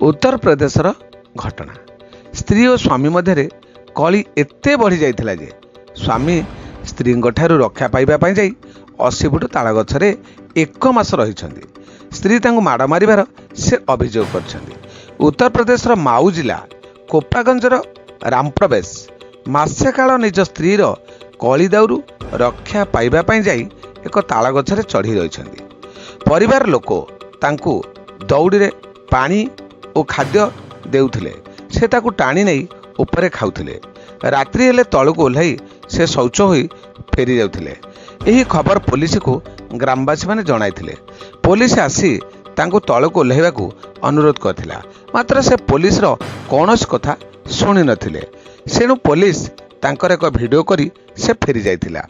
ଉତ୍ତରପ୍ରଦେଶର ଘଟଣା। ସ୍ତ୍ରୀ ଓ ସ୍ୱାମୀ ମଧ୍ୟରେ କଳି ଏତେ ବଢ଼ି ଯାଇଥିଲା ଯେ ସ୍ୱାମୀ ସ୍ତ୍ରୀଙ୍କ ଠାରୁ ରକ୍ଷା ପାଇବା ପାଇଁ ଯାଇ 80 ଫୁଟ ତାଳ ଗଛରେ ଏକ ମାସ ରହିଛନ୍ତି। ସ୍ତ୍ରୀ ତାଙ୍କୁ ମାଡ଼ ମାରିବାର ସେ ଅଭିଯୋଗ କରିଛନ୍ତି। ଉତ୍ତରପ୍ରଦେଶର ମାଉ ଜିଲ୍ଲା କୋପାଗଞ୍ଜର ରାମପ୍ରବେଶ ମାସେ କାଳ ନିଜ ସ୍ତ୍ରୀର କଳି ଦାଉରୁ ରକ୍ଷା ପାଇବା ପାଇଁ ଯାଇ ଏକ ତାଳ ଗଛରେ ଚଢ଼ି ରହିଛନ୍ତି। ପରିବାର ଲୋକ ତାଙ୍କୁ ଦଉଡ଼ିରେ ପାଣି ଓ ଖାଦ୍ୟ ଦେଉଥିଲେ, ସେ ତାକୁ ଟାଣି ନେଇ ଉପରେ ଖାଉଥିଲେ। ରାତ୍ରି ହେଲେ ତଳକୁ ଓହ୍ଲାଇ ସେ ଶୌଚ ହୋଇ ଫେରି ଯାଉଥିଲେ। ଏହି ଖବର ପୋଲିସକୁ ଗ୍ରାମବାସୀମାନେ ଜଣାଇଥିଲେ। ପୋଲିସ ଆସି ତାଙ୍କୁ ତଳକୁ ଓହ୍ଲାଇବାକୁ ଅନୁରୋଧ କରିଥିଲା, ମାତ୍ର ସେ ପୋଲିସର କୌଣସି କଥା ଶୁଣିନଥିଲେ। ସେଣୁ ପୋଲିସ ତାଙ୍କର ଏକ ଭିଡ଼ିଓ କରି ସେ ଫେରି ଯାଇଥିଲା।